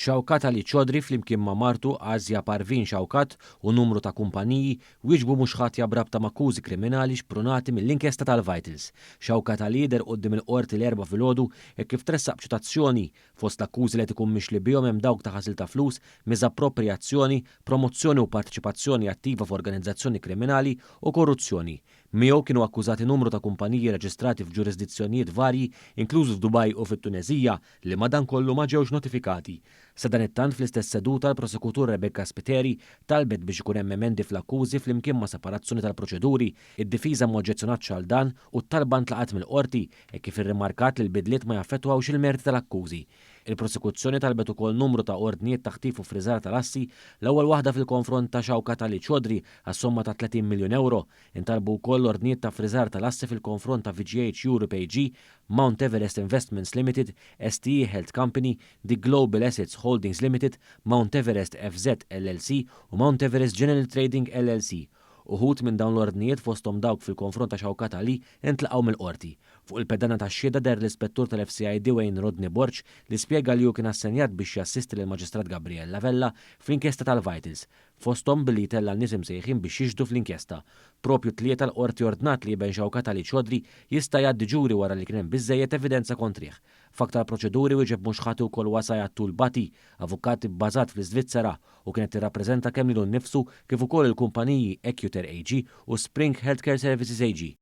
Shaukat Ali Chaudhry flimkien ma' martu Asia Parveen Shaukat u numru ta' kumpaniji wieġbu mhux ħatja b'rabta ma' akkużi kriminali xprunati mill-inkjesta tal-Vitals. Shaukat Ali deher quddiem il-Qorti l-Erbgħa filgħodu hekk kif tressaq b'ċitazzjoni. Fost l-akkużi li qed ikun mixli bihom hemm dawk ta' ħasil ta' flus, miżapproprijazzjoni, promozzjoni u parteċipazzjoni attiva f'organizzazzjoni kriminali u korruzzjoni. Miegħu kienu akkużati numru ta' kumpaniji reġistrati f'ġurisdizzjonijiet varji, inkluż f'Dubaj u fit-Tuneżija, li madankollu ma ġewx notifikati. Sadanittant fl-istess seduta l-Prosekutur Rebecca Spiteri talbet biex ikun hemm emendi fl-akkużi flimkien ma' separazzjoni tal-proċeduri. Id-difiża ma oġġezzjonatx għal dan u t-talba ntlaqgħet mill-Qorti hekk kif irrimarkat li l-bidliet ma jaffettwawx il-merti tal-akkużi. Il-prosekuzzjoni talbet ukoll numru ta' ordnijiet ta' ħtif u ffriżar tal-assi, l-ewwel waħda fil-konfront ta' Shaukat Ali Chaudhry għas-somma ta' 30 miljun ewro. Intalbu wkoll ordnijiet ta' ffriżar tal-assi fil-konfront ta' VGH Europe AG, Mount Everest Investments Limited, STE Health Company, The Global Assets Holdings Limited, Mount Everest FZ LLC u Mount Everest General Trading LLC. Uħud minn dawn l-ordnijiet fosthom dawk fil-konfront ta' Shaukat Ali intlaqgħu mill-Qorti. Fuq il-pedana tax-xhieda deher l-Ispettur tal-FCID Wayne Rodney Borg li spjega li hu kien assenjat biex jassisti lill-Maġistrat Gabriella Vella fl-inkjesta tal-Vitals, fosthom billi jtella' n-nies imsejħin biex jixhdu fl-inkjesta. Proprju t-Tlieta l-Qorti ordnat li iben Shaukat Ali Chaudhry jista' jgħaddi ġuri wara li kien hemm biżżejjed evidenza kontrih. F'aktar proċeduri wieġeb mhux ħati wkoll Wasai Atul Bhatti, avukat ibbażat fl-Iżvizzera u kienet tirrappreżenta kemm lilu nnifsu kif ukoll il-kumpaniji Ecuter AG u Spring Healthcare Services AG.